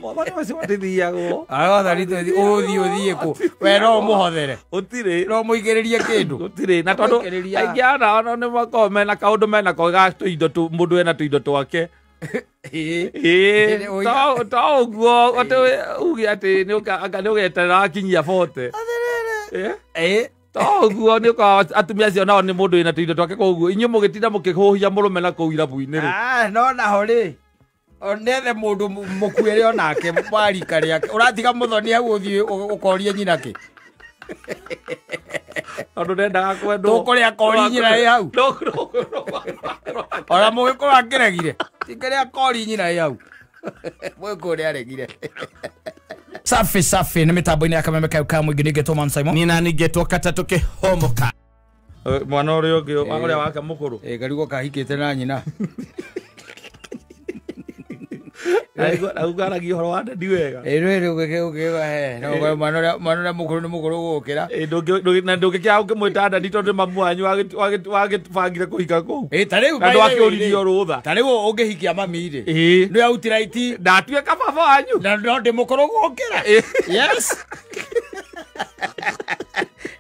Mwathani macio matithiagwo. Wathani ũthiĩ ũthiĩ kũ we no mũhothere Gũtirĩ. No mũigĩrĩrie kĩndũ. Gũtirĩ. Na tondũ Mũigĩrĩria. aingĩ ana ona nĩ makoragwo mena kaũndũ menako ga tũindo mũndũ ena tũindo twake. Ĩĩ. Ĩĩ, Ĩĩ, to ũguo atĩ uge atĩ nĩ ũgeterera wakinyia 40. Ĩĩ. Ĩĩ. To ũguo nĩ ũkoraga atumia acio nao nĩ mũndũ wĩna tũindo twake koguo inyuĩ mũgĩtinda mũkĩhũhia mũrũme na kũu irabu-inĩ rĩ. Ah, no naho rĩ nethe mũndũ mũkuĩre onake wa rika rĩake ũratiga mũthoni hau ũthiĩ ũkorie nyina kĩ Tondũ ndendaga kwendwo. Tũkũrĩa kori nyina ĩ hau. Ona mũgĩkũyũ akĩregire tikĩrĩa kori nyina ĩ hau mũgĩkũyũ nĩaregire. Safi safi nĩ mĩtambo-inĩ ya kameme kau ka mũingĩ nĩngetwo Man Simon. Nina ningetwo katatũ kĩhomoka. Mwana ũrĩa ũngĩ ũrĩa wake mũkũrũ. Ĩ karigwo kahikĩte na nyina. Auga aragia ũhoro wa ndadi wega. Ĩ rĩrĩ ũgĩkĩuga he no mwana ũrĩa mũkũrũ nĩ mũkũrũ gũgũkĩra. Ĩ na ndũngĩkĩaga ũkĩmwĩta ndadi tondũ nĩ mamu wanyu wagĩbangire kũhika kũu. Ĩ ta rĩu Na ndwakĩũririo rũtha. Ta rĩu ũngĩhikia mami rĩ. Ĩ. Nĩ outright Ndatuĩka baba wanyu. Na no ndĩ mũkũrũ gũgũkĩra. Yes.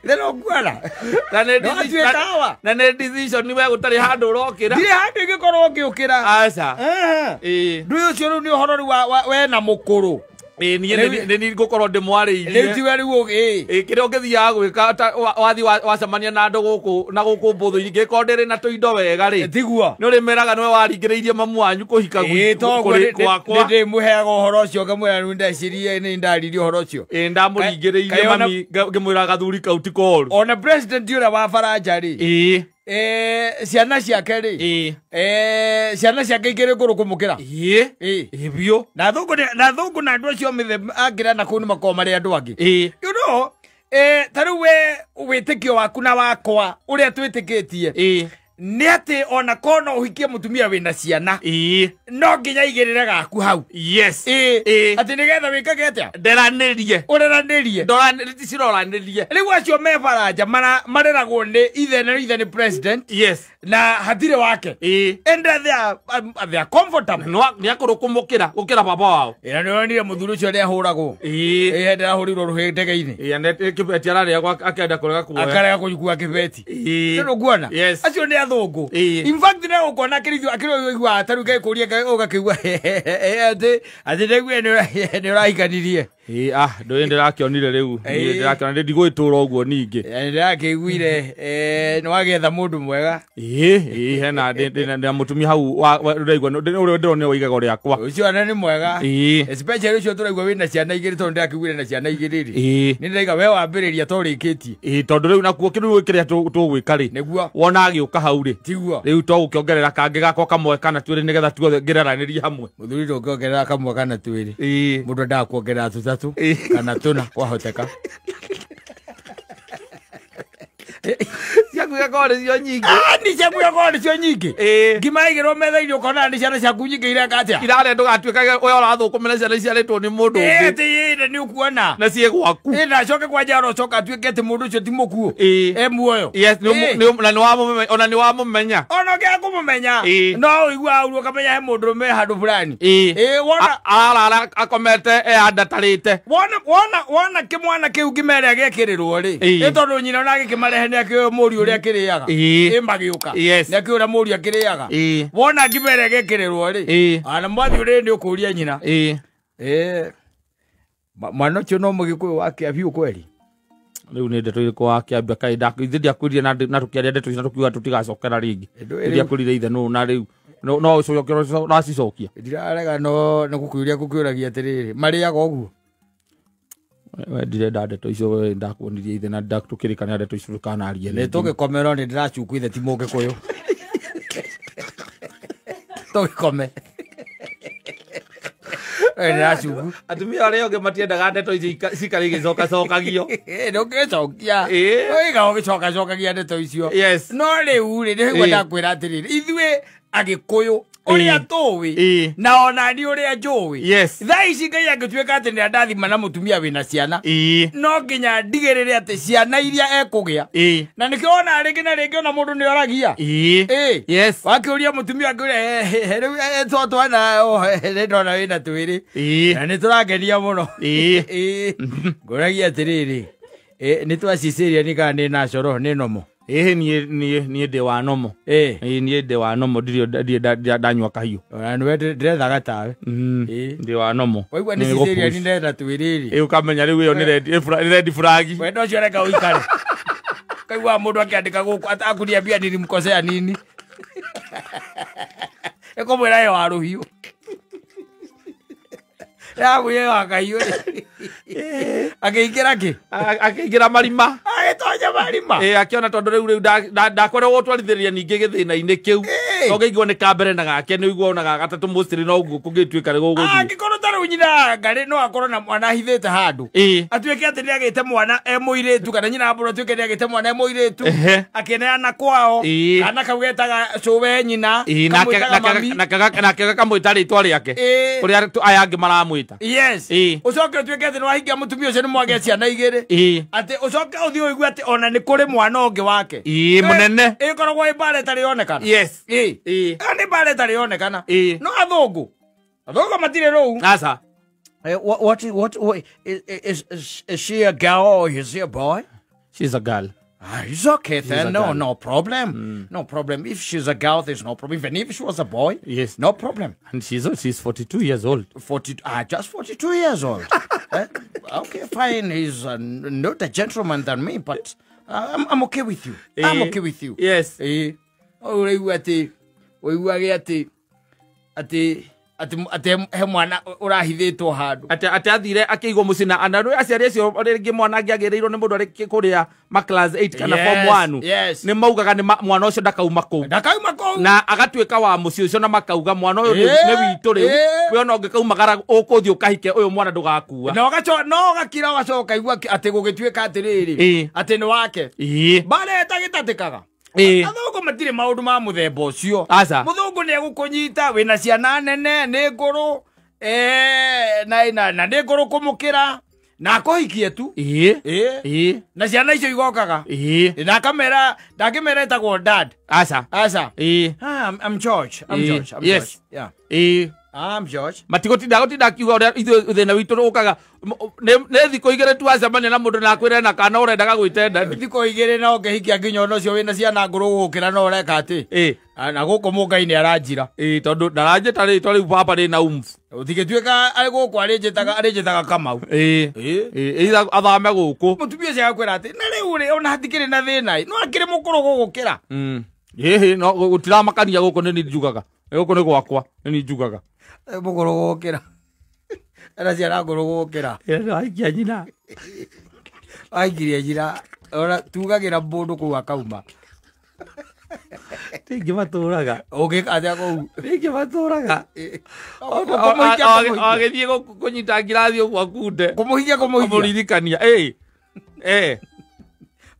Thĩna ũkuona. Na nĩ No atuĩka hawa. Na nĩ decision we gũtarĩ handũ ũrokĩra. Ndirĩ handũ ingĩkorwo ngĩũkĩra. Aca. Ĩ. Ndũĩ ũcio rĩu nĩ ũhoro rĩu we na mũkũrũ. Ĩ niĩ nĩ niĩ ngũkorwo ndĩmwarĩirie. Rĩu tiwe rĩu ĩ. Ĩ kĩrĩa ũngĩthiaga gwĩka wathiĩ wacemania na andũ gũkũ na gũkũ mbũthũ-inĩ ngĩkorwo ndĩrĩ na tũindo wega rĩ. Tiguo. Nĩ ũrĩmeraga nĩwe waringĩrĩirie mamu wanyu kũhika Ĩ toguo kũrĩ kwakwa. nĩ ndĩmũheaga ũhoro ũcio ngamwĩra rĩu ndecirie nĩ ndaririe ũhoro ũcio. Ĩ ndamũringĩrĩirie mami ngĩmwĩra gathuri kau ti koru. Ona president ũrĩa wa Baranja rĩ. Ĩ. Ciana ciake rĩ. Ĩ. Ciana ciake ikĩrĩ ngũrũ kũmũkĩra. Ĩ. Ĩ. Ĩ biũ. Na thũngũ na andũ acio mĩthemba angĩra na kũu nĩ makoragwo marĩ andũ angĩ. Ĩ. You know, ta rĩu we wĩtĩkio waku na wakwa ũrĩa twĩtĩkĩtie. Ĩ. Nĩ atĩ ona korwo no ũhikie mũtumia wĩna ciana. Ĩ. No nginya aigĩrĩre gaku hau. Yes. Ĩ. Ĩ. Atĩ nĩgetha wĩkage atĩa? Nderanĩrie. Ũreranĩrie. Ciroranĩrie. Rĩu acio me Baranja mareragwo nĩ ithe na ithe nĩ president. Yes. Na hatirĩ wake. Ĩ. And they are comfortable. Nĩ akũrũ kũmũkĩra gũkĩra baba wao. Ĩ na nĩwonire mũthuri ũcio nĩahũragwo. Ĩ. Ĩ hĩndĩ arahũrirwo rũhĩ ndege-inĩ. Ĩ kĩbeti ararĩagwo akenda kũrega kuoya. Akarega kũigua kĩbeti. Ĩ. Nĩ ũkuona? Yes. Acio nĩ athũngũ. Ĩ. In fact nĩ ũkuona akĩrithio akĩrithio ũiguaga ta rĩu ngĩkũria ũgakĩigua atĩ atĩ ndaiguire nĩ ũrahikanirie. Ĩ ah ndũĩ ndĩrakĩonire rĩu. Ĩ. Ndĩrakĩona ndigũgĩtũra ũguo ningĩ. Ndĩrakĩiguire nĩ wagetha mũndũ mwega. Ĩ ĩ hena ndĩ mũtumia hau ũraigua ũrĩa ndĩronire wa igego rĩakwa. Ũcio ona nĩ mwega. Ĩ. Especially ũcio tũraigua wĩna ciana igĩrĩ tondũ ndĩrakĩiguire na ciana igĩrĩ rĩ. Ĩ. Nĩ ndĩraiga we wambĩrĩria to ũrĩkĩtie. Ĩ tondũ rĩu nakuo kĩrĩa kĩrĩa tũgwĩka rĩ. Nĩguo. Wona agĩũka hau rĩ. Tiguo. Rĩu to gũkĩongerera kangĩ gakwa kamwe kana twĩrĩ nĩgetha tuothe ngĩreranĩrie hamwe. Mũthuri ndũngĩongerera kamwe kana twĩrĩ. Ĩ. Mũndũ endaga kuongerera tũtatũ kana tũna kwahoteka. Ciaku igakorwo nĩcio nyingĩ. Nĩ ciaku igakorwo nĩcio nyingĩ. Ĩ. Ngima yaigĩrwo metha-inĩ ũkona nĩ ciana ciaku nyingĩ ireka atĩa? Irarĩa ndũgatuĩkage we ũrathũkũmĩra ciana iciarĩtwo nĩ mũndũ Ĩ, ũngĩ. atĩ ĩ, na nĩ ũkuona. Na ciĩ gwaku. Ĩ, na acoke kwanja arocoka atuĩke atĩ mũndũ ũcio ti mũkuũ. Ĩ. E muoyo. Yes, Ĩ. na nĩ wamũmenya, ona nĩ wamũmenya. Ona ũngĩaga kũmũmenya, Ĩ. no ũiguaga ũru ũkamenya he mũndũrũme handũ fulani. Ĩ. Ĩ, wona Ararara akomete eandatarĩte. Wona kĩmwana kĩu ngima ĩrĩa gĩekĩrĩrwo rĩ. Ĩ. Ĩ tondũ nyina ona agĩkĩmarehe nĩ akĩũĩ mũriũ ũrĩa akĩrĩaga. Ĩ. Ĩ magĩũka. Yes. Nĩ akĩũĩ ũrĩa mũriũ akĩrĩaga. Ĩ. Wona ngima ĩrĩa gĩekĩrĩrwo rĩ. Ĩ. Ana mwathiĩ ũrĩrĩ nĩ ũkũria nyina. Ĩ. Ĩ. Mwana ũcio no mũgĩkũyũ wa Kĩambi kweri. Rĩu nĩ ndeto irĩkũ wa Kĩambi kaĩ ithe ndiakwĩrire na tũkĩaria ndeto icio na tũkiuga tũtigacokera rĩngĩ. Ndũĩ rĩu. Ndiakwĩrire ithe nũ na rĩu no ũcokere ũracicokia. Ndirarega no nĩ gũkĩũria ngũkĩũragia atĩrĩrĩ, marĩaga ũguo? We ndirenda ndeto icio we ndakuonirie ithe na tũkĩrĩkanĩra ndeto icio ndũkanarie Nĩ rĩngĩ. tũgĩkome no nĩ ndĩracuku ithe ti mũgĩkũyũ. Tũgĩkome. Ndĩracuku. Atumia arĩa angĩ matiendaga ndeto icio cikare igĩcokacokagio. Ĩ, ndũngĩcokia. Ĩ. Ũiga ũgĩcokacokagia ndeto icio. Yes. No rĩu rĩ, nĩguo Ĩ. ndakwĩra atĩrĩrĩ, ithuĩ Agĩkũyũ Ũrĩa tũĩ na ona ni ũrĩa njũĩ. Yes. Thaa ici Ngai angĩtuĩka atĩ nĩ andathima na mũtumia wĩna ciana. No nginya ndigĩrĩre atĩ ciana iria ekũgĩa. Na nĩkĩo ona rĩngĩ na rĩngĩ ona mũndũ nĩ oragia. Yes. Wakĩũria mũtumia akĩũria rĩu twana nĩ ndona wĩna twĩrĩ. Na nĩ tũrangenia mũno. Ngũragia atĩrĩrĩ. Nĩ twacicĩria nĩ kana nĩ nacoro nĩ nomo. Niĩ ndĩ wa nomo. Niĩ ndĩ wa nomo ndirĩ ndanyua kahiũ. Ona nĩwe ndĩrethaga tawe. Ndĩ wa nomo. Waigua nĩ cicĩria nĩ ndĩretha twĩrĩrĩ. Ũkamenya rĩu ĩyo nĩ red flag. Wendo ũcio reka ũikare. Kaigua mũndũ akĩandĩka gũkũ atakuniambia nilimkosea nini. Ĩkũmwĩra ĩyo wa rũhiũ. Yaguye wa kahiũ. Akĩingĩra kĩ? Akĩingĩra marima. Agĩtonya marima. Akĩona tondũ rĩu ndakoragwo gũtwarithĩrĩria ningĩ gĩthĩna-inĩ kĩu. No ngĩigua nĩ ka mbere na gake nĩ ũigua ona ga gatatũ mostly no ũguo kũngĩtuĩka nĩ gũgũthiĩ. Angĩkorwo ta rĩu nyina ngarĩ no akorwo na mwana ahithĩte handũ. Atuĩke atĩ nĩ agĩte mwana e mũirĩtu kana nyina mbũrũ atuĩke nĩ agĩte mwana e mũirĩtu. Akĩneana kwao. Kana kau getaga cũwe nyina. Nake gakamwĩta rĩtwa rĩake. Kũrĩa aya angĩ maramwĩta. Yes. Ũcoke ũtuĩke atĩ nĩ wahingia mũtumia ũcio nĩ mwagĩa ciana igĩrĩ. Atĩ ũcoke ũthiĩ ũigue atĩ ona nĩ kũrĩ mwana ũngĩ wake. Mũnene. Ĩkoragwo ĩ mbara ĩtarĩ yonekana. Yes. Nĩ mbara ĩtarĩ yonekana. No athũngũ. Athũngũ matirĩ rũu. Aca. What is she a girl or is he a boy? She's a girl. It's okay then. No, no problem. No problem. If she's a girl, there's no problem. Even if she was a boy, yes, no problem. And she's 42 years old. 40, just 42 years old. Okay, fine. He's not a gentleman than me, but I'm okay with you. I'm okay with you. Yes. Atĩ he mwana ũrahithĩtwo handũ. Atĩ athire akĩigwo mũciĩ na andũ aciari acio rĩngĩ mwana angĩagĩrĩirwo nĩ mũndũ arĩ kũrĩa ma class 8 kana form 1. Yes. Nĩ maugaga nĩ mwana ũcio ndakauma kũu. Ndakauma kũu. Na agatuĩka wa mũciĩ ũcio na makauga mwana ũyũ nĩ witũ rĩu. We ona ũngĩkaumagara ũkũthiĩ ũkahike ũyũ mwana ndũgakua. Na ũgakira ũgacoka ũkaigua atĩ gũgĩtuĩka atĩrĩrĩ atĩ nĩ wake. Mbara ĩtagĩtatĩkaga. Athũngũ matirĩ maũndũ ma mũthemba ũcio. Mũthũngũ nĩ egũkũnyita wĩna ciana nene nĩ ngũrũ na nĩ ngũrũ kũmũkĩra na akũhikie tu. Na ciana icio igokaga. Na akamera ndangĩmera ĩtagwo dad. Aca. Aca. I'm George. I'm George. I'm Yes. George. Yeah. I'm George. Matigũtinda gũtinda akiuga ũrĩa ithuĩ thĩna witũ ũkaga nĩ thikũ igĩrĩ tu acemania na mũndũ na akwĩre na kana ũrendaga gwĩtenda. Thikũ igĩrĩ na ũngĩhikia nginya ona ũcio wĩna ciana ngũrũ gũgũkĩra no ũreka atĩ. Na gũkũ mũngai nĩ aranjira. Tondũ ndaranjĩta rĩtwa rĩu baba rĩna umfu. Ũtingĩtuĩka arĩ gũkũ arĩnjĩtaga Kamau. Either athame gũkũ. Mũtumia ũcio agakwĩra atĩ na rĩu rĩ ona hatikĩrĩ na thĩna no akĩrĩ mũkũrũ gũgũkĩra. No gũtiramakania gũkũ nĩ niĩ njugaga. Gũkũ nĩ gwakwa nĩ niĩ njugaga. Mũkũrũ gũgũkĩra. Ena ciana ngũrũ gũgũkĩra. Aikia nyina. Aikirie nyina. Ona tugagĩra mũndũ kũu akauma. Rĩngĩ matũraga. Ũngĩka atĩa kũu? Rĩngĩ matũraga. Agĩthiĩ kũnyita ngirathi ũguo akunde. Kũmũhikia kũmũhikia. Kũmũririkania.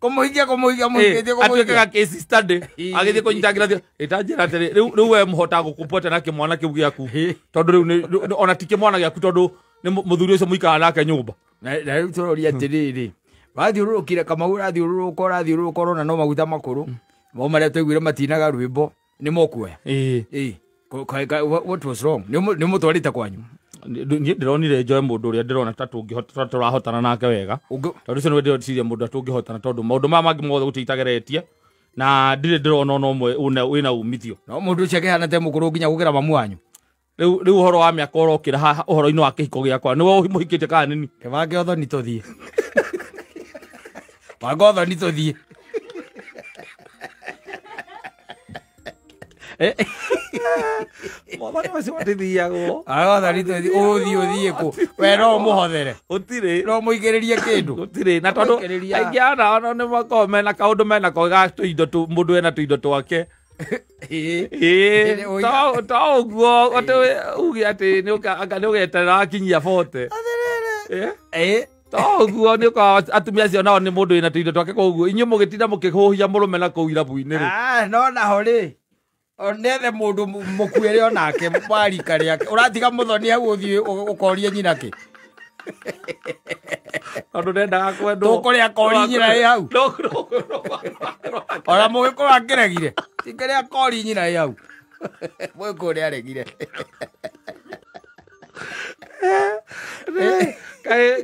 Kũmũhikia kũmũhikia mũhikĩtie kũmũhikia. Atuĩkaga case study. Agĩthiĩ kũnyita ngirathi. Ĩtanjĩra atĩrĩ rĩu we mũhotaga gũkũpota na kĩmwana kĩu gĩaku. Tondũ rĩu ona ti kĩmwana gĩaku tondũ nĩ mũthuri ũcio mũikaraga nake nyũmba. Na rĩu tũroria atĩrĩrĩ. Wathiũrũrũkire Kamau ũrathiũrũrũka ũrathiũrũrũka ũrona no maguta makũrũ. Mo marĩa twaiguire matinaga rwĩmbo nĩ mokuoya. What was wrong? Nĩ mũtwarĩte kwanyu? Niĩ ndĩronire njoe mũndũ ũrĩa ndĩrona ta tũngĩhota tũrahotana nake wega. Tondũ ũcio nĩwe ndĩreciria mũndũ ũrĩa tũngĩhotana tondũ maũndũ maya mangĩ mothe gũtirĩ itageretie na ndirĩ ndĩrona ona ũmwe wĩna umithio. No mũndũ ũcio akĩhana ta mũkũrũ nginya gũkĩra mamu wanyu. Rĩu ũhoro wa mĩaka ũrokĩra haha ũhoro-inĩ wa kĩhiko gĩakwa nĩwe mũhikĩte kana nĩ niĩ? Kĩbange ũthoni tũthiĩ. Banga ũthoni tũthiĩ. Mwathani ũcio matithiagwo. Wathani tũthiĩ ũthiĩ ũthiĩ kũ? We no ũmũhothere. Gũtirĩ. No mũigĩrĩrie kĩndũ. Gũtirĩ. Na tondũ aingĩ ana nĩ makoragwo mena kaũndũ menako ga tũindo mũndũ ena tũindo twake. To ũguo atĩ uge atĩ nĩ ũgeterera wakinyia 40. To ũguo nĩ ũkoragwo atumia acio nao nĩ mũndũ wĩna tũindo twake koguo inyuĩ mũgĩtinda mũkĩhũhia mũrũme na kũu irabu-inĩ rĩ. No naho rĩ. Nethe mundu mukuere onake warika riake uratiga muthoni hau uthie ukorie nyina ki tondu ndendaga kwendwo tukuria kori nyina ĩ hau ona mugikuyu akĩregire tikĩrĩa kori nyina ĩ hau mugikuyu nĩaregire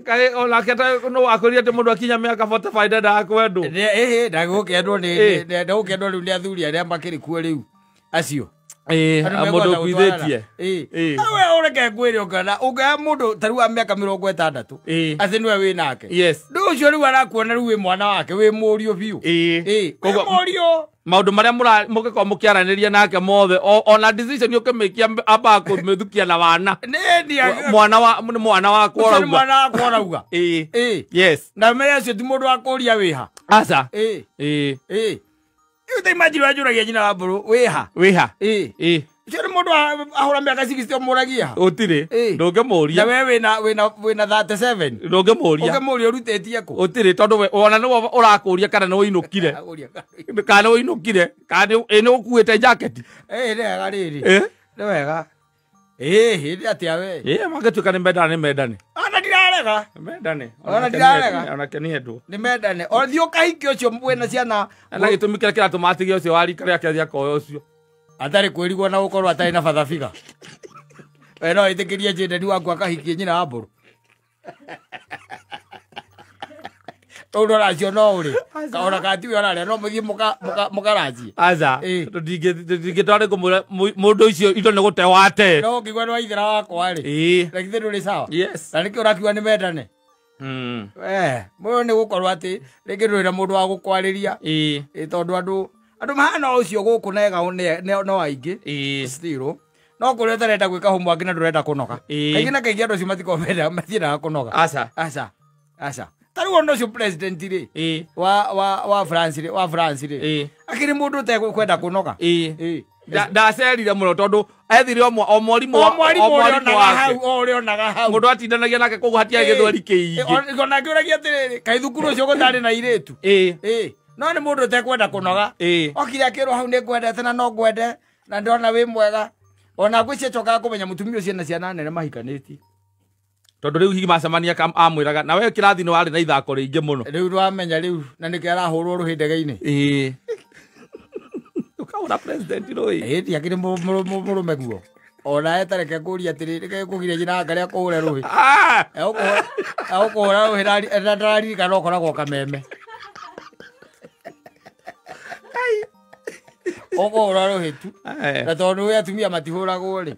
kai onake no akwĩrire atĩ mũndũ akinya mĩaka 45 ndendaga kwendwo ĩhĩ ndagũkĩendwo nĩ ndagũkĩendwo rĩu nĩ athuri arĩa makĩrĩ kuo rĩu acio mũndũ ũkuithĩtie we ũreke ngwĩre ũngĩona ũngĩoya mũndũ ta rĩu wa mĩaka 60 atĩ nĩwe wĩ nake ndũ ũcio rĩu arakuona rĩu wĩ mwana wake wĩ mũriũ biũ koguo mũriũ maũndũ marĩa mũngĩkorwo mũkĩaranĩria nake mothe ona decision ũkĩmĩkia ambaga kũmĩthukia na wana mwana wa mwana wakwa ũrauga mwana wakwa ũrauga yes na menya acio ti mũndũ wa kũũria wĩha aca Rĩu ta imagine wanjũragia nyina wa mbũrũ wĩha wĩha ũcio nĩ mũndũ ahũra mĩaka 60 ũmũragia ha ũtirĩ ndũngĩmũria na we wĩna 37 ndũngĩmũria ũngĩmũria ũrutĩtie kũ ũtirĩ tondũ ona nĩwe ũrakũria kana nĩ ũinũkire kana nĩ ũinũkire kana nĩ ũkuĩte jaketi nĩ wega rĩrĩ nĩ wega hĩndĩ atĩa we mangĩtuĩka nĩ mendane nĩ mendane ona ndirarega mendane ona ndirarega onake nĩ endwo nĩ mendane ona thiĩ ũkahikie ũcio wĩna ciana na gĩtũmi kĩrĩa kĩratũma atige ũcio wa rika rĩake athiĩ akoya ũcio atarĩ kwĩrigwo na gũkorwo atarĩ na bathabiga we no ĩtĩkĩrie njendeni waku akahikie nyina wa mbũrũ tondũ ũracio no ũrĩ ona kana tiwe ũrarĩa no mũthiĩ mũkaracie aca ndingĩtwara ngũmwĩra mũndũ ũcio indo nĩ gũte wate no ũngĩigua nĩ waithĩra wakwa rĩ na githĩ ndũrĩ sawa na nĩkĩo ũrakiuga nĩ mendane mũyũ nĩ gũkorwo atĩ rĩngĩ ndũrĩ na mũndũ wa gũkwarĩria tondũ andũ mahana ũcio gũkũ nega no aingĩ still no kũrĩa ũtarenda gwĩka homework na ndũrenda kũnoga kaingĩ na kaingĩ andũ acio matikoragwo matiendaga kũnoga aca aca aca ta rĩu ona ũcio president rĩ wa France rĩ wa France rĩ akĩrĩ mũndũ ũtekwenda kũnoga ndacerire mũno tondũ ethire o mwarimũ ũrĩonaga hau mũndũ atindanagia nake koguo hatiarĩ gĩthweri kĩingĩ ona ngĩũragia atĩrĩrĩ kaĩ thukuru ũcio gũtarĩ na airĩtu no nĩ mũndũ ũtekwenda kũnoga okire akĩrwo hau nĩ ngwendete na no ngwende na ndĩrona wĩ mwega ona ngwĩciria njokaga kũmenya mũtumia ũcio na ciana nene mahikanĩtie tondũ rĩu hihi macemania amwĩraga na we kĩrathi nĩ warĩ na ithako rĩingĩ mũno rĩu nĩwamenya rĩu na nĩkĩo arahũrwo rũhĩ ndege-inĩ ũkahũra president rũĩ ndiakĩrĩ mũrũme guo ona etareke kũria atĩrĩ reke kũgiria nyina anga rĩa kũhũre rũhĩ egũkũhũra rũhĩ na ndararirikana ũkoragwo kameme ũkũhũra rũhĩ tu na tondũ wĩ atumia matihũragwo rĩ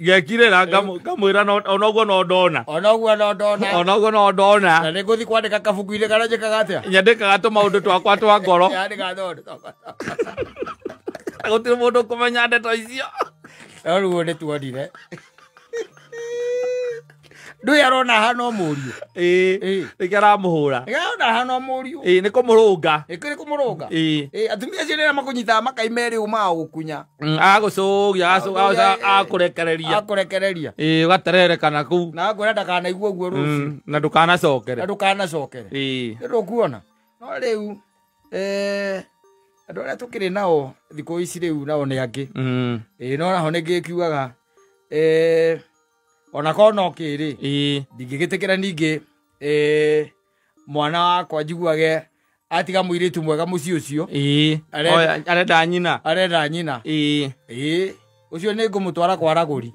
gekirĩra ngamwĩra onoguo no ndona onoguo no ndona onoguo no ndona na nĩngũthiĩ kwandĩka kabuku-inĩ karĩa njĩkaga atĩa nyandĩkaga tũmaũndũ twakwa twa ngoro gũtirĩ mũndũ ũkũmenya ndeto icio no rĩu nĩ tuonire ndũĩ arona hana mũriũ nĩkĩo aramũhũra nĩkĩo arona hana mũriũ nĩ kũmũrũnga nĩ kũmũrũnga atumia acio rĩrĩa makũnyitaga makaima erĩ ũmaga gũkunya agagũcũgia akũrekereria akũrekereria ũgatererekana kũu na akwĩra ndakanaigua ũguo rũciũ na ndũkanacokere na ndũkanacokere nĩ ndũkuona no rĩu andũ arĩa tũkĩrĩ nao thikũ ici rĩu nao nĩ angĩ no naho nĩngĩkiugaga ona korwo no kĩrĩ ndingĩgĩtĩkĩra ningĩ mwana wakwa njiguage atiga mũirĩtu mwega mũciĩ ũcio arenda nyina arenda nyina ũcio nĩ ngũmũtwara kwa ragũri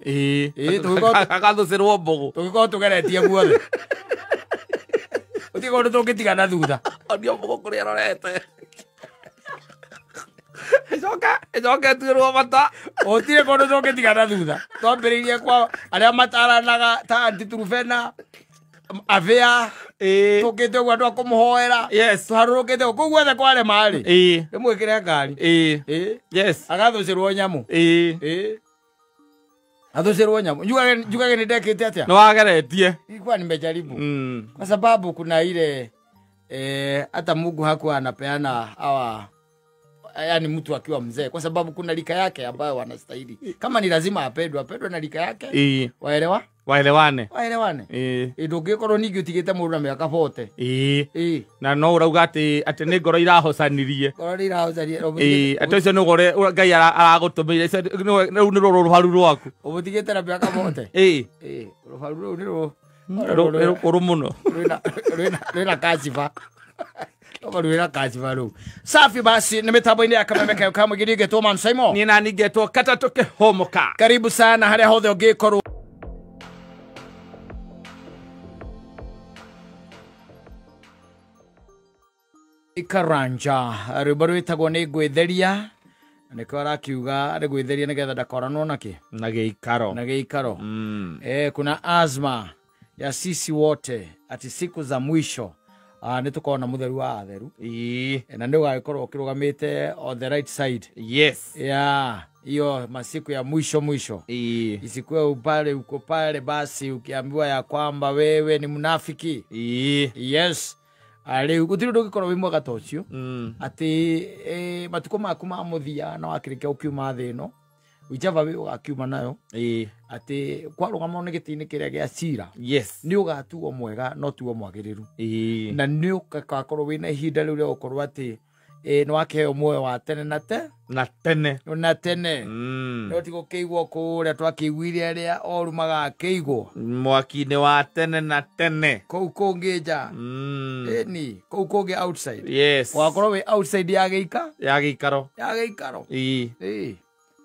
agathũcĩrwo mbũgũ tũgĩkorwo tũgeretie guothe gũtirĩ kũndũ tũngĩtigana thutha onio mbũgũ kũrĩa ĩrorete ĩcoke ĩtuĩrwo mata gũtirĩ kũndũ tũngĩtigana thutha twambĩrĩirie kwa arĩa mataranaga ta Aunty Trufena Avea tũkĩte ũguo andũ a kũmũhoera tũharũrũkĩte kũu guothe kwarema rĩ rĩmwĩkĩre ngari agathũcĩrwo nyamũ athũcĩrwo nyamũ njugage nĩ ndekĩte atĩa nĩ wageretie ilikuwa nimejaribu kwa sababu kuna ile hata Mungu hakuwa anapeana hawa yani mtu akiwa mzee kwa sababu kuna lika yake ambayo wanastahili. Kama ni lazima apendwe, apendwe na lika yake. Waelewa? Waelewane. Waelewane. Ĩĩ. Ndũngĩkorwo ningĩ ũtigĩte mũndũ na mĩaka 40. Ĩĩ. Ĩĩ. Na no ũrauga atĩ nĩ ngoro irahocanirie. Ngoro nĩ irahocanirie. Ĩĩ, atĩ ũcio nĩ Ngai aragũtũmĩire. Rĩu nĩ rũrũ rũharu rwaku. Ũmũtigĩte na mĩaka 40. Ĩĩ. Ĩĩ, rũharu rũu nĩ rũkũrũ mũno. Rwĩna kaciba. Rwĩna kaciba rũu. Safi basi nĩ mĩtambo-inĩ ya Kameme kayo kamũgiri ngetwo Man Simon. Niĩ nani ngetwo Katatũ Kĩhũmũka. Karibu sana harĩa hothe ũngĩkorwo. Ikaranja rwĩmbo rwĩtagwo nĩ ngwĩtheria nĩkĩo arakiuga nĩ gwĩtheria nĩgetha ndakoranwo nakĩ na gĩikaro na gĩikaro. Kuna azma ya sisi wote ati siku za mwisho nĩ tũkona mũtheru wa atheru. Na nĩ ũgagĩkorwo ũkĩrũgamĩte on the right side. Yes. Yeah, hiyo masiku ya mwisho mwisho. Isikuwe upale uko pale basi ukiambiwa ya kwamba wewe ni mnafiki. Yes. Rĩu gũtirĩ ũndũ ũngĩkorwo wĩ mwega ta ũcio atĩ matukũ maku ma mũthia na wakĩrĩkia ũkiuma thĩ ĩno whichever way ũgakiuma nayo atĩ kwarũgamwo nĩ gĩtĩ-inĩ kĩrĩa gĩa cira. Yes. Nĩ ũgatuo mwega no tuo mwagĩrĩru. Na nĩ ũgakorwo wĩna ihinda rĩu rĩa gũkorwo atĩ nĩ wakĩheo muoyo wa tene na na tene na tene. No ti gũkĩigwo kũrĩa twakĩiguire arĩa oru magakĩigwo mwaki-inĩ wa tene na tene kũu kũngĩ nja. Ĩni kũu kũngĩ outside. Yes. Wakorwo wĩ outside ya gĩika ya gĩikaro ya gĩikaro. Ĩĩ.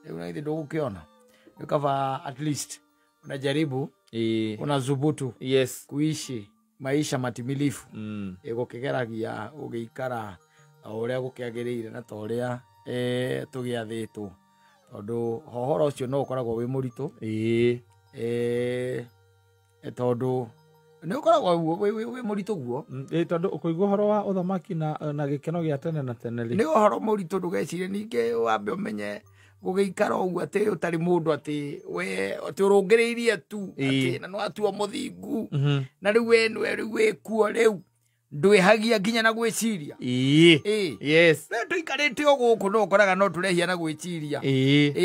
Rĩu na githĩ ndũgũkĩona nĩ kaba at least unajaribu unazubutu. Yes. Kuishi maisha matimilifu. Gũkĩgeragia ũgĩikara ũrĩa gũkĩagĩrĩire na ta ũrĩa tũgĩathĩtwo tondũ ũhoro ũcio no ũkoragwo wĩ mũritũ. Tondũ nĩ ũkoragwo wĩ mũritũ guo. Tondũ ũkũigua ũhoro wa ũthamaki na gĩkeno gĩa tene na tene rĩ nĩ ũhoro mũritũ ndũgecirie ningĩ wambe ũmenye gũgĩikara ũguo atĩ ũtarĩ mũndũ atĩ we atĩ ũrũngĩrĩirie tu atĩ na nĩwatua mũthingu na rĩu we nĩwe rĩu wĩkuo rĩu ndwĩhagia nginya na gwĩciria. Yes. Rĩu tũikarĩte o gũkũ no ũkoraga no tũrehia na gwĩciria.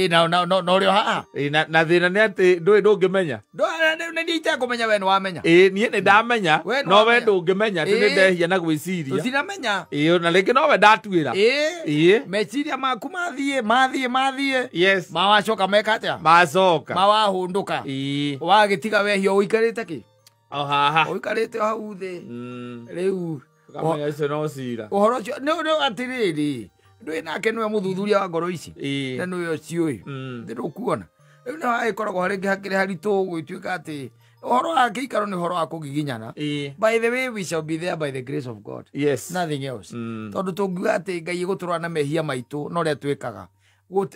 Na na ũrĩ o haha. Na thĩna nĩ atĩ ndũĩ ndũngĩmenya. Nĩ niĩ itekũmenya we nĩ wamenya. Niĩ nĩ ndamenya no we ndũngĩmenya atĩ nĩ ndehia na gwĩciria. Tũtinamenya. Na rĩngĩ no we ndatuĩra. Meciria maku mathiĩ mathiĩ mathiĩ. Yes. Mawacoka meka atĩa? Macoka. Mawahũndũka. Wagĩtiga wehia ũikarĩte kĩ? O haha. Ũikarĩte hau thĩ. Rĩu ũkamenya ũcio no cira. Ũhoro ũcio nĩ atĩrĩrĩ ndũĩ nake nĩwe mũthuthuria wa ngoro ici na nĩwe ũciũĩ thĩ ndũkuona. Rĩu nĩ hagĩkoragwo rĩngĩ hakĩrĩ haritũ gũgĩtuĩka atĩ ũhoro wa gĩikaro nĩ ũhoro wa kũgiginyana. By the way we shall be there by the grace of God. Yes. Nothing else. Tondũ tũngiuga atĩ Ngai egũtũrora na mehia maitũ na ũrĩa twĩkaga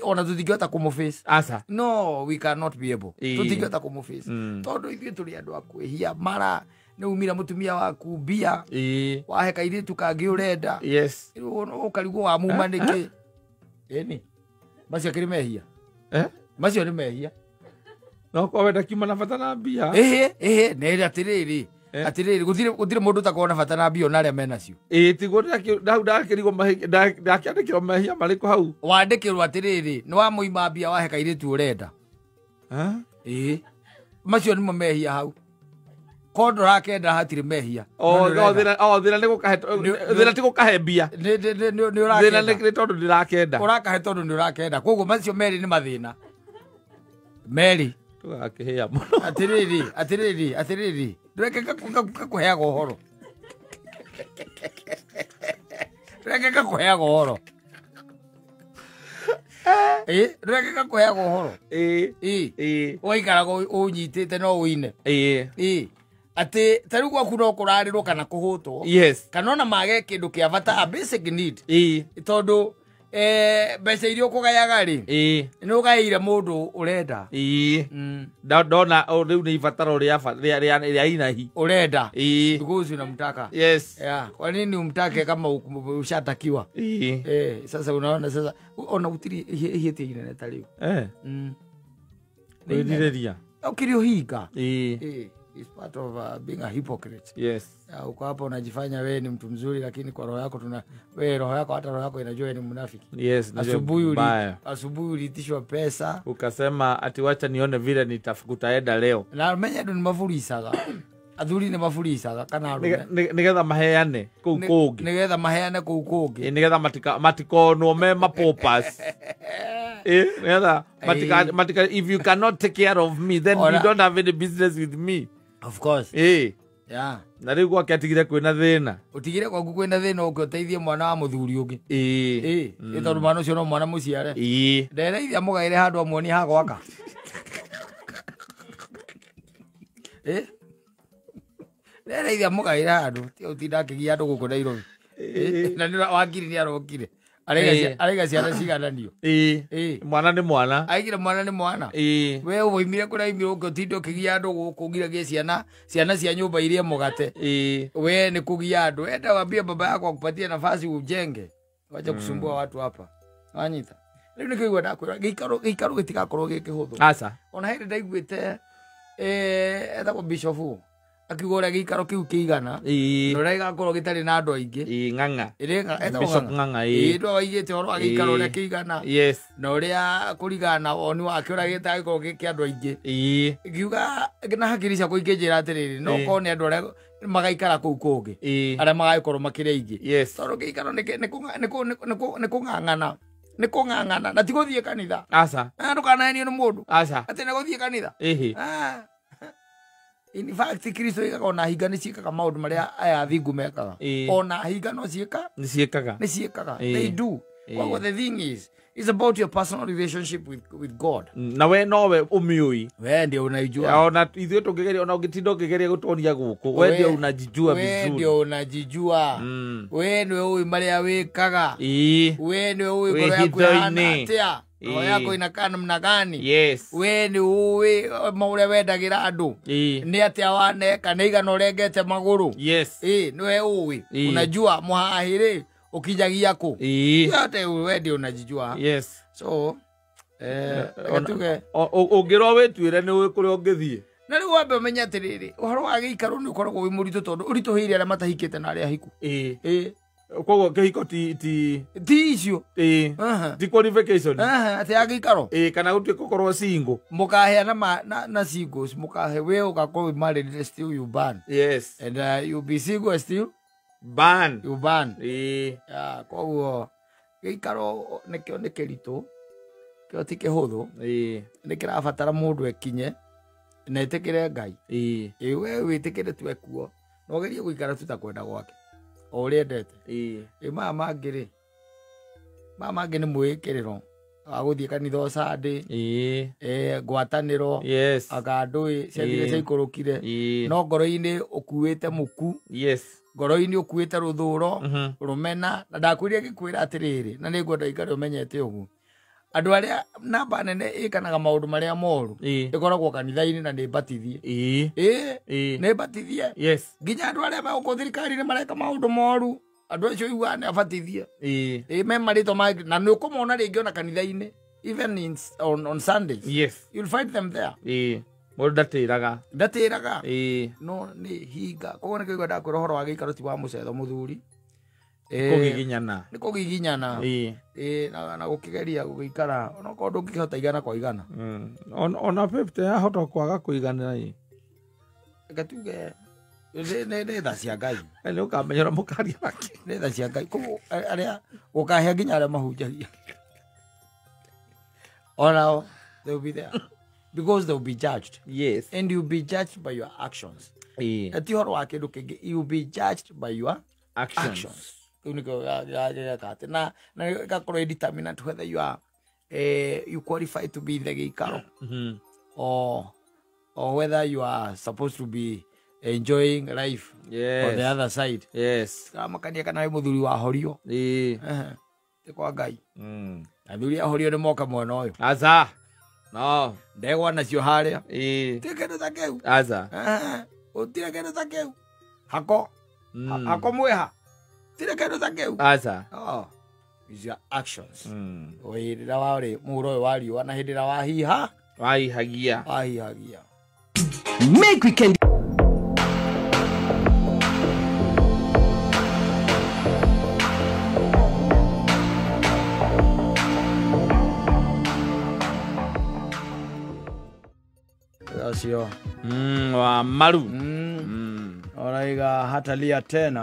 ona tũtingĩhota kũmũface. Asa. No, we cannot be able. Tũtingĩhota kũmũface. Tondũ ithuĩ tũrĩ andũ a kwĩhia mara nĩ umira mũtumia waku mbia. Wahe kairĩtu kangĩ ũrenda. Yes. Ũkarigwo wamuma nĩkĩ. Ĩni. Macio akĩrĩ mehia. Macio nĩ mehia. No korwo ndakiuma na bata na mbia. Ĩhĩ nĩ atĩrĩrĩ. Atĩrĩrĩ gũtirĩ mũndũ ũtakorwo na bata na mbia ona arĩa menacio. Tiguo hau ndakĩrigwo ndakĩandĩkĩrwo mehia marĩkũ hau. Wandĩkĩrwo atĩrĩrĩ nĩ wamũima mbia wahe kairĩtu ũrenda. Macio nĩmo mehia hau. Korwo ndũrakenda hatirĩ mehia. Thĩna nĩ gũkahe thĩna ti gũkahe mbia. Nĩ ũrakenda. Thĩna nĩ tondũ ndĩrakenda. Ũrakahe tondũ nĩ ũrakenda. Koguo macio merĩ nĩ mathĩna. Merĩ. Tũgakĩhĩa mũno. Atĩrĩrĩ atĩrĩrĩ atĩrĩrĩ ndũreke ngakũheaga ũhoro. Ndũreke ngakũheaga ũhoro. Ndũreke ngakũheaga ũhoro. Ũgaikaraga ũnyitĩte no ũine. Atĩ ta rĩu gwaku no kũrarĩrwo kana kũhũtwo. Yes. Kana ona mage kĩndũ kĩa bata a basic need. Tondũ mbeca iria ũkũgayaga rĩ nĩ ũgaĩire mũndũ ũrenda. Ndona rĩu nĩ ibataro rĩa inahi ũrenda. Because unamtaka. Yes. Yeah. Kwa nini umtake kama ushatakiwa? Sasa unaona sasa ona gũtirĩ ihĩtia inene ta rĩu. Kwĩrirĩria. Ũkĩrĩ ũhinga. It's part of being a hypocrite. Yes. Uko hapo unajifanya wewe ni mtu mzuri, lakini kwa roho yako wewe roho yako, hata roho yako inajua ni mnafiki. Yes, asubuhi uliitishwa pesa ukasema ati wacha nione vile nitafukutaenda leo. Na menya ndo ni mafurisaga. Athuri ni mafurisaga kana arume. Nigetha maheane kuu kungi. Nigetha maheane kuu kungi. Nigetha matikonwo me mapopas. Nigetha matika if you cannot take care of me then you don't have any business with me. Of course. Yeah. Na riu gwake atigire kwina thina. Utigire gwaku kwina thina uke uteithie mwana wa muthuri ungi. Tondu mwana ucio no mwana muciare. Ndereithia mugaire handu amuonie ha gwaka. Ndereithia mugaire handu ti utinda akigia andu guku Nairobi. Na ni wakiri ni arokire. Arega ciana cigananio. Mwana ni mwana. Aigire mwana ni mwana. We uimire kuria imire uke utinde ukigia andu guku ngiragie ciana cia nyumba irie mugate. We ni kugia andu. Enda wambie baba yako akupatie nafasi ujenge. Wacha kusumbua watu hapa. Wanyita. Riu nikigwa ndakwira giikaro gitigakorwo gikihuthu. Aca. Ona hindi ndaiguite etagwo bishop akiuga uria giikaro kiu kiigana na uria gigakorwo gitari na andu aingi. Ng'ang'a. Bishop Ng'ang'a. Ndo waigite uhoro wa giikaro uria kiigana na uria kurigana na woni wake uria gitagikorwo gi kia andu aingi. Ngiuga na hakiri ciakwa ikĩnjĩra atiriri no korwo ni andu aria magaikara kuu kungi aria magagikorwo makĩrĩ aingĩ. Tondu giikaro ni kung'ang'ana. Ni kung'ang'ana na ti guthie kanitha. Aca. Ndukanahenio ni mundu. Aca. Ati ni guthie kanitha. In fact, Kristo ikaga ona hinga ni ciikaga maundu maria aya athingu mekaga. Ona hinga no ciika ni ciikaga. Ni ciikaga. They do. Koguo the thing is, it's about your personal relationship with God. Na we nowe umiui. We ndio unaijua. Ona ithuĩ tũngĩgeria ona ũngĩtinda ũkĩgeria gũtoria gũkũ. We ndio unajijua vizuri. We ndio unajijua. We nĩwe ũĩ marĩa wĩkaga. We nĩwe ũĩ ngoro yaku ĩhana atĩa. Roho yako inakaa namna gani? Yes. We ni uwe maure wendagira andu. Ni atia waneka ni igana urengete maguru. Yes. Niwe uwe. Unajua muhahiri ukijagia ku. Yote wewe ndio unajijua. Yes. So tuge ungirwo wituire ni uwi kuria ungithie. Na riu wambe umenye atiriri uhoro wa giikaro ni ukoragwo wi muritu tondu urituhiire aria matahikite na aria ahiku. Koguo kihiko ti icio. Ti qualification. Ati ya giikaro. Kana gutuika ukorwo single. Mukaheana na singles mukahe we ugakorwo married still you ban. Yes. And you be single still ban. You ban. Yeah, koguo giikaro nikio ni kiritu kio ti kihuthu. Ni kirabatara mundu ekinye na etikire Ngai. We witikire tu ekuo na ugerie guikara tu ta kwenda gwake o uria endete. Maya mangĩ rĩ, maya mangĩ nĩ mwĩkĩrĩro wa gũthiĩ kanitha o Sunday, ngwatanĩro. Yes. Anga ndũĩ ciathire ciaikũrũkire no ngoro-inĩ ũkuĩte mũku. Yes. Ngoro-inĩ ũkuĩte rũthũro rũmena na ndakwĩrire ngĩkwĩra atĩrĩrĩ na nĩngwenda ũikare ũmenyete ũguo andũ arĩa namba nene ĩkanaga maũndũ marĩa moru ĩkoragwo kanitha-inĩ na nĩ batithie. Nĩ batithie. Yes. Nginya andũ arĩa megũkũ thirikari-inĩ mareka maũndũ moru andũ acio iguaga nĩ abatithie. Me marĩtwa mangĩ na nĩ ũkũmona rĩngĩ ona kanitha-inĩ even on Sundays. Yes. You'll find them there. Mũndũ ndatĩraga. Ndatĩraga. No nĩ hinga. Koguo nĩkĩo igua ndakwĩra ũhoro wa gĩikaro ti wa mũcetho mũthuri. Kũgiginyana. Nĩ kũgiginyana. Na gũkĩgeria gũgĩikara onokorwo ndũngĩkĩhota igana kwa igana. Ona 50 yahota kwaga kũiganĩra. Reke tuge nĩ tha cia Ngai. Nĩ ũkamenya ũrĩa mũkaria wake. Nĩ tha cia Ngai. Koguo arĩa gũkahĩa nginya arĩa mahunjagia. Onao they will be there because they will be judged. Yes. And you'll be judged by your actions. Ti ũhoro wa kĩndũ kĩngĩ, you'll be judged by your actions. Kĩu nĩkĩo gĩgeka atĩ na gĩgakorwo ĩ determinant whether you are you qualify to be in the gĩikaro or whether you are supposed to be enjoying life. Yes. On the other side. Yes. Karamakania kana wĩ mũthuri wa horio. Ti kwa Ngai. Athuri a horio nĩ moka mwena ũyũ. Aca. No. Ndegwa nacio harĩa. Ti kĩndũ ta kĩu. Aca. Gũtirĩ kĩndũ ta kĩu. Hako. Hako mwĩha. Tirĩ kĩndũ ta kĩu. Aca. Is your actions. Hĩndĩ ĩrĩa warĩ mũhuro ũyũ wa riũa na hĩndĩ ĩrĩa wahiha. Wahihagia. Wahihagia. Make weekend. Ucio. Wa maru. Oraiga hatalia tena.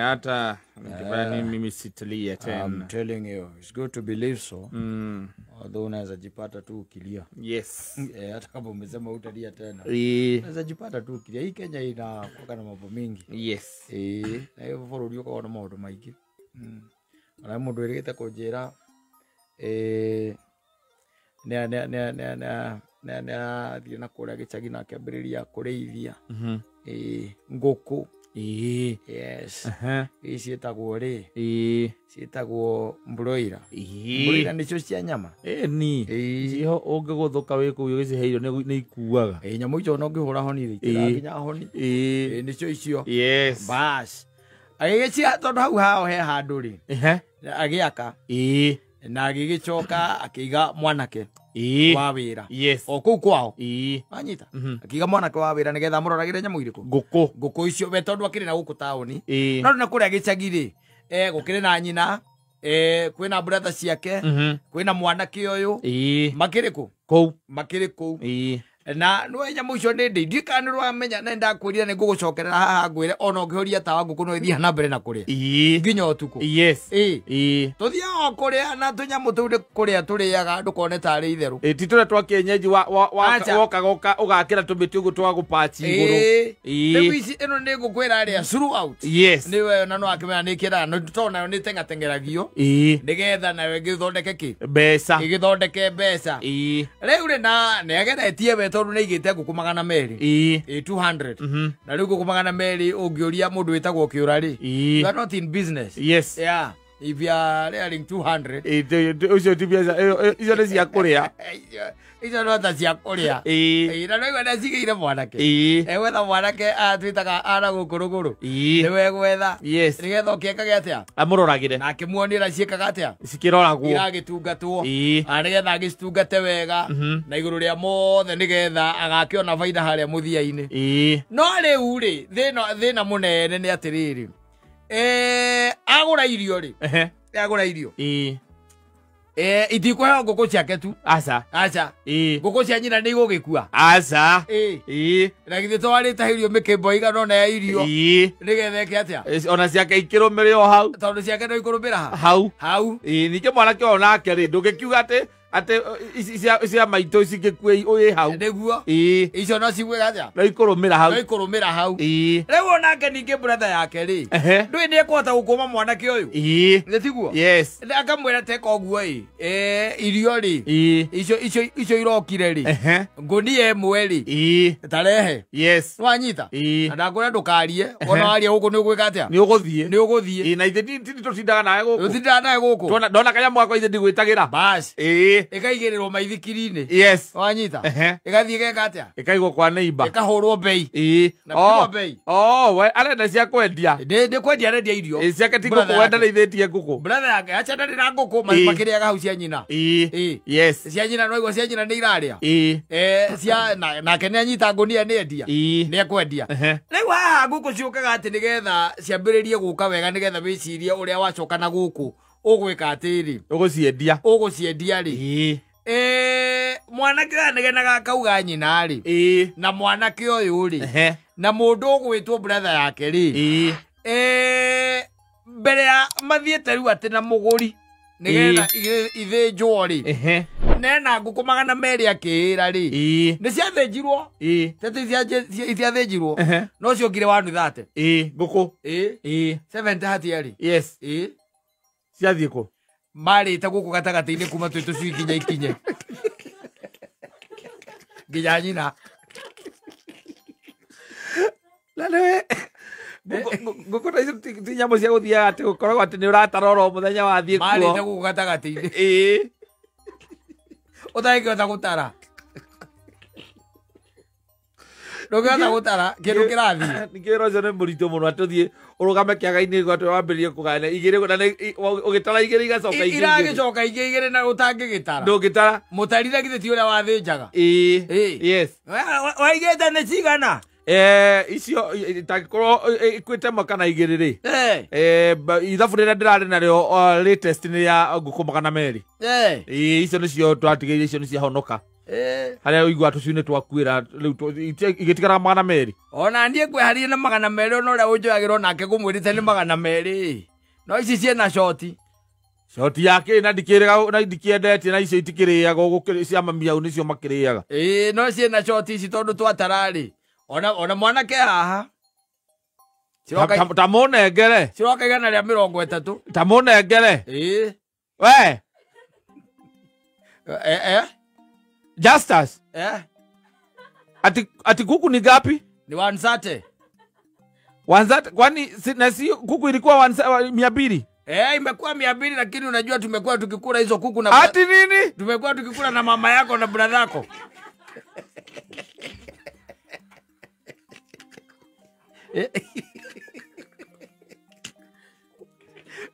Hata nikifanya mimi sitalia tena. I'm telling you, it's good to believe so. Although unaweza jipata tu ukilia. Yes. Hata kama umesema utalia tena. Unaweza jipata tu ukilia. Hii Kenya ina kwa na mambo mingi. Yes. Na hiyo bũrũri ũkoragwo na maũndũ maingĩ. Ona mũndũ wĩrĩgĩte kũnjĩra nĩ athiĩ na kũrĩa gĩcagi na akĩambĩrĩria kũrĩithia ngũkũ. Yes. Ici ciĩtagwo rĩ? Ciĩtagwo broiler. Broiler nĩcio cia nyama. Ni. Ciho ũngĩgũthũka wĩ kũu ũgĩcihe irio nĩ ikuaga. Nyamũ icio ona ũngĩhũra honi rĩ, itirakinya honi. Nĩcio icio. Yes. Bas. Agĩgĩcia tondũ hau hao he handũ rĩ. Agĩaka. Na agĩgĩcoka akĩiga mwanake wa wĩra. Yes. O kũu kwao. Wanyita. Akiiga mwanake wa wĩra nĩgetha amũroragĩre nyamũ irĩkũ? Ngũkũ. Ngũkũ icio we tondũ akĩrĩ na gũkũ taũni. No na kũrĩa gĩcagi rĩ, gũkĩrĩ na nyina, kwĩna brother ciake, kwĩna mwanake ũyũ. Makĩrĩ kũ? Kũu. Makĩrĩ kũu. Na nĩwe nyamũ icio nĩ ndĩ ndiũĩ kana nĩũramenya na nĩndakwĩrire nĩngũgũcokerera haha ngwĩre ona ũngĩhoria tawa ngũkũ no ĩthiaga na mbere na kũrĩa nginya ũtukũ. Yes. Tũthiaga o kũrĩa na tũnyamũ tũu nĩ kũrĩa tũrĩaga ndũkone tarĩ itherũ. Ti tũrĩa twa kienyeji wokaga ũgakĩra tũmĩtĩ ũguo twa gũpachi igũrũ. Rĩu ici ĩno nĩ ngũkwĩra rĩa throughout. Yes. Nĩwe na no akĩmenya nĩ kĩraga tondũ nayo nĩ teng'ateng'eragio nĩgetha nayo ĩgĩthondeke kĩ? Mbeca. Ĩgĩthondeke mbeca. Rĩu rĩ na nĩageretie we tondũ nĩaigĩte ngũkũ 200. 200. Na rĩu ngũkũ 200 ũngĩũria mũndũ wĩtagwo kĩũra rĩ, you are not in business. Yes. Yeah. If you are rearing 200. Ũcio ti biacara, icio nĩ cia kũrĩa. Icio no ta cia kũrĩa. Na rĩu nĩacigĩire mwanake. Egwetha mwanake atwĩtaga ana gũkũ rũgũrũ. Nĩwe egwetha. Yes. Nĩgetha ũkĩekage atĩa? Amũroragĩre. Na akĩmuonĩra ciĩkaga atĩa? Cikĩroragwo. Iragĩtungatwo. Nĩgetha agĩcitungate wega. Na igũrũ rĩa mothe nĩgetha agakĩona baida harĩa mũthia-inĩ. No rĩu rĩ, thĩna mũnene nĩ atĩrĩrĩ. Agũra irio rĩ. Agũra irio. Itikũheo ngũkũ ciake tu. Aca. Aca. Ngũkũ cia nyina nĩ igũgĩkua. Aca. Na githĩ to warĩte irio mĩkĩmbo igana ũna ya irio. Nĩgetha ĩke atĩa? Ona ciake ikĩrũmĩrĩra o hau. Tondũ ciake no ikũrũmĩra ha? Hau. Hau. Ningĩ mwanake ũyũ nake rĩ, ndũngĩkiuga atĩ cia maitũ cingĩkua ũyĩ hau. Nĩguo. Icio no ciguĩka atĩa? No ikũrũmĩra hau. No ikũrũmĩra hau. Rĩu onake ningĩ brother yake rĩ, ndũĩ nĩekũhota gũkũma mwanake ũyũ? Nĩ tiguo? Yes. Akamwĩra teka ũguo ĩ, irio rĩ, icio irokire rĩ, ngũnia ĩmwe rĩ, tarehe. Yes. Nĩwanyita? Na ndakwĩra ndũkarie, ona waria gũkũ nĩ ũgwĩka atĩa? Nĩ ũgũthiĩ. Nĩ ũgũthiĩ. Na ithe ti tũtindaga nawe gũkũ. Tũtindaga nawe gũkũ. Ndona kanyamũ gakwa ithe ndigwĩtagĩra. Bas. Ĩkaigĩrĩrwo maithikiri-inĩ. Yes. Wanyita? Ĩgathiĩ ĩgeka atĩa? Ĩkaigwo kwa neighbor. Ĩkahũrwo bei. Na pigwo bei. We arenda cia kwendia. Nĩ kwendia arendia irio. Ciake ti ngũkũ, we ndarĩithĩtie ngũkũ. Brother yake acha ndarĩ na ngũkũ, makĩrĩaga hau cia nyina. Yes. Cia nyina no igua cia nyina nĩ irarĩa. Cia nake nĩ anyita ngũnia nĩ endia. Nĩ ekwendia. Rĩu haha ngũkũ ciũkaga atĩ nĩgetha ciambĩrĩrie gũka wega nĩgetha wĩcirie ũrĩa wacoka na gũkũ ũgwĩka atĩrĩ. Ũgũciendia. Ũgũciendia rĩ. Mwanake ũyũ anegenaga akauga nyina rĩ. Na mwanake ũyũ rĩ. Na mũndũ ũgwĩtwo brother yake rĩ. Mbere ya mathiĩte rĩu atĩ na mũgũri nĩgetha ithĩnjwo rĩ. Nena ngũkũ 200 akĩĩra rĩ. Nĩ ciathĩnjirwo. Tete itiathĩnjirwo. No ciokire 130. Ngũkũ. 70 hatiarĩ. Yes. Ciathiĩ kũ? Marĩte gũkũ gatagatĩ-inĩ kuma twĩ tũcui nginya ikinye. Nginya nyina. Na nĩwe ngũkũ ta icio ti nyamũ cia gũthiaga atĩ gũkoragwo atĩ nĩ ũratara oro mũthenya wathiĩ kuo. Marĩte gũkũ gatagatĩ-inĩ. Ũtangĩhota gũtara. Ndũngĩhota gũtara kĩndũ kĩrathiĩ. Ningĩ wĩra ũcio nĩ mũritũ mũno atĩ ũthiĩ ũrũgame kĩaga-inĩ atĩ wambĩrĩrie kũgayana igĩrĩ na ũgĩtara igĩrĩ igacoka igĩrĩ. Iragĩcoka ingĩ igĩrĩ na ũtangĩgĩtara. Ndũngĩtara. Mũtari na githĩ ti ũrĩa wathĩnjaga. Yes. Waigĩte nĩ cigana? Icio itangĩkorwo ikuĩte ĩmwe kana igĩrĩ rĩ. Ithabu rĩrĩa ndĩrarĩ narĩo latest nĩ ya ngũkũ 200. Icio nĩcio twatigĩire, icio nĩciahonoka. Harĩa ũigua tũcui nĩ twakuĩra rĩu igĩtigara 200. Ona niĩ ngweharie na 200 ona ũrĩa ũnjoyagĩrwo nake ngũmwĩrĩte nĩ 200. No ici ciĩna shoti. Shoti yake na ndikĩrĩga na ndikĩendetie na icio itikĩrĩagwo gũkĩrĩ cia mami au nĩcio makĩrĩaga. Ĩĩ no ciĩna shoti ici tondũ twatararĩ. Ona mwanake haha. Ta mũnengere. Ciroka 130. Ta mũnengere. Ĩĩ. We. Justus. Ati kuku ni gapi? Ni 130. 130 kwani na si kuku ilikuwa 200? Imekuwa 200 lakini unajua tumekuwa tukikula hizo kuku na ati nini? Tumekuwa tukikula na mama yako na brother yako.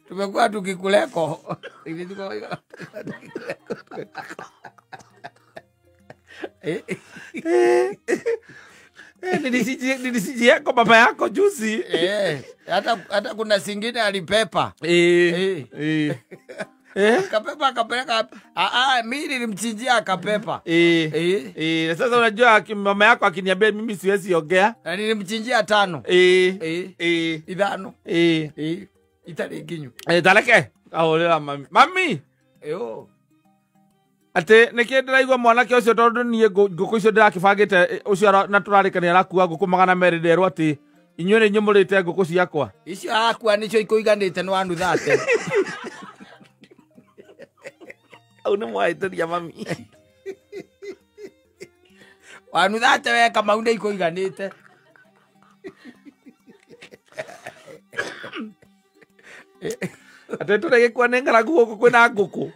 Tumekuwa tukikuleko. Nilisiji yako baba yako juzi. Hata kuna singine alipepa. Akapepa akapeleka. Mimi nilimchinjia akapepa. Sasa unajua mama yako akiniambia mimi siwezi ongea. Na nilimchinjia 5. 5. Itari ginyu. Taleke. Ahorera mami. Mami. Yo. Ate nĩkĩ ndĩraigua mwanake ũcio tondũ niĩ ngũkũ icio ndĩrakĩbangĩte ũcio na tũrarĩkania arakua ngũkũ 200 nderwo atĩ inyuĩ nĩ inyuĩ mũrĩte ngũkũ ciakwa. Icio akua nĩcio ikũiganĩte nĩ 130. Au nĩ mwahĩtĩria mami. 130 we Kamau nĩ ikũiganĩte. Ate tũregĩkua nĩ ng'aragu gũkũ kwĩna ngũkũ.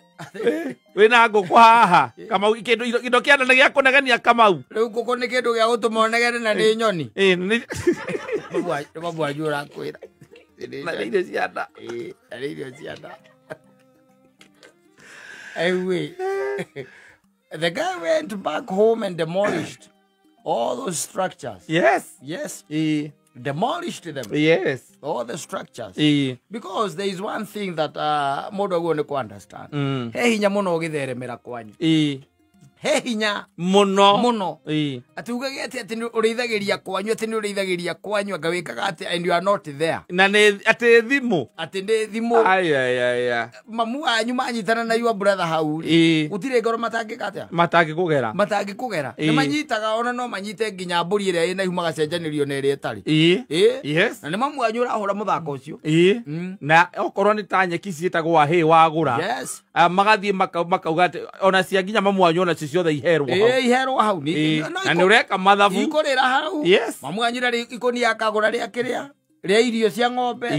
Wĩna ngũkũ haha Kamau kĩndũ kĩa nene gĩa kũnegenia Kamau. Rĩu ngũkũ nĩ kĩndũ gĩa gũtũma ũnegene na nĩ nyoni. Nĩ mabu wanyu ũrakwĩra. Na nĩ irio cia nda. Na nĩ irio cia nda. Anyway, the guy went back home and demolished all those structures. Yes. Yes. Demolished them. Yes. All the structures. Because there is one thing that mũndũ aguo nĩ kũ understand. He hinya mũno ũgĩtheremera kwanyu. He hinya mũno. Mũno. Atĩ ugage atĩ nĩ ũrĩithagĩria kwanyu, atĩ nĩ ũrĩithagĩria kwanyu anga wĩkaga atĩ and you are not there. Na nĩ atĩ thimũ. Atĩ nĩ thimũ. Ai. Mamu wanyu manyitana na your brother hau rĩ. Gũtirĩ ngoro matangĩka atĩa? Matangĩkũgera. Matangĩkũgera. Nĩ manyitaga ona no manyite nginya mbũri ĩrĩa ĩna ihu magacenjanĩrio na ĩrĩa ĩtarĩ. Yes. Na nĩ mamu wanyu ũrahũra mũthako ũcio. Na okorwo nĩ ta nyeki ciĩtagwo ahĩ wagũra. Yes. Magathiĩ makauga atĩ ona cia nginya mamu wanyu ona cio ciothe iherwo hau. Iherwo hau. Na nĩ ũreka mathabu. Ikũrĩra hau. Yes. Mamu wanyu rĩ ikũnia akagũra rĩa kĩrĩa rĩa irio cia ng'ombe.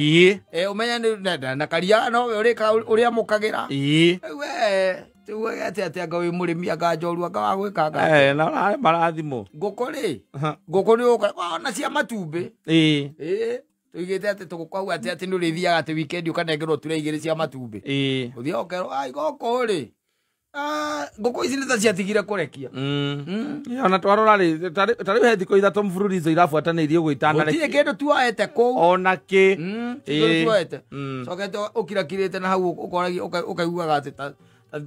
Ũmenye nĩ na karia no we ũrĩka ũrĩa mũkagĩra. We tuuge atĩ anga wĩ mũrĩmi anga njorua anga wa gwĩka anga. Na marathimũ. Ngũkũ rĩ. Ngũkũ nĩ ũka ona cia matumbĩ. Tuigĩte atĩ tũgũkau atĩ nĩ ũrĩthiaga atĩ weekend ũkanengerwo ture 2 cia matumbĩ. Ũthiaga ũkerwo ai gũkũ rĩ. Ngũkũ ici nĩ ta ciatigire kũrekia. Ona twarora rĩ ta rĩu he thikũ 3 mfululizo irabuatanĩirie ũguo itanareki. Gũtirĩ kĩndũ tuoete kũu. Ona kĩ. Kĩndũ tuoete. Cokete ũkirakirĩte na hau ũkoragia ũkaiguaga atĩ ta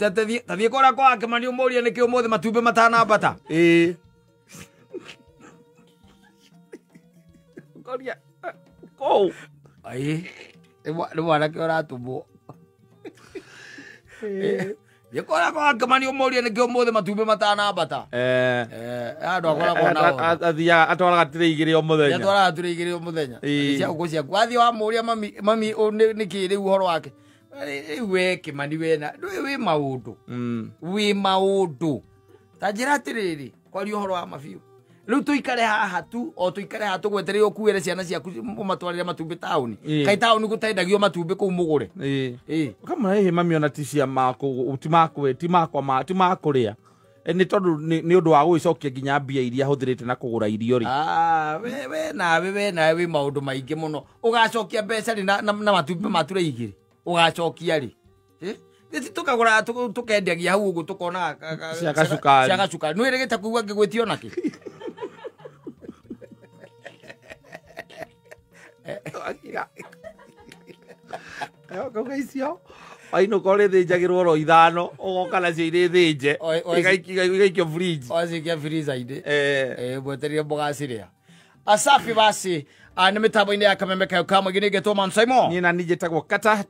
thiĩ kũrĩa kwa Kĩmani ũmũrie nĩkĩ ũmũthĩ matumbĩ matanambata. Ũkoria kũu. Ai nĩ mwanake ũratũmwo. Thiĩ kũrĩa kwa Kĩmani ũmũrie nĩkĩ ũmũthĩ matumbĩ matanambata. Andũ akoragwo nao. Athiaga atwaraga tirĩ 2 o mũthenya. Atwaraga tirĩ 2 o mũthenya. Cia ngũkũ ciaku. Wathiĩ wamũria mami nĩkĩ rĩu ũhoro wake. Rĩu we Kĩmani wena ndũĩ wĩ maũndũ. Wĩ maũndũ. Ta njĩra atĩrĩrĩ kwaria ũhoro wa mabiũ. Rĩu tũikare haha tu o tũikare haha tũgweterere ũkuĩre ciana ciaku ũmatwarĩre matumbĩ taũni. Kaĩ taũni gũtendagio matumbĩ kũu mũgũre. Ũkamũra hihi mami ona ti cia makũ ti makũ ti makwa ti makũrĩa. Nĩ tondũ nĩ ũndũ wa gũgĩcokia nginya mbia iria hũthĩrĩte na kũgũra irio rĩ. We nawe wĩ maũndũ maingĩ mũno. Ũgacokia mbeca rĩ na matumbĩ ma ture 2. Ũgacokia rĩ. Tukagũra tũkendagia hau ũguo tũkona cia gacukari. Cia gacukari. Nĩ wĩrĩgĩte kuigua ngĩgwĩtio nakĩ? Akira. Kauga icio. Wainũka ũrĩthĩnjagĩrwo ro 5 ũgoka nacio irĩ thĩnje igaikio fridge. Wacikia freezer-inĩ. Mweterire mũgacirĩa. Asafi basi, nĩ mĩtambo-inĩ ya kameme kayo ka mũingĩ nĩ ngetwo Man Simon. Niĩ na niĩ njĩtagwo Kata.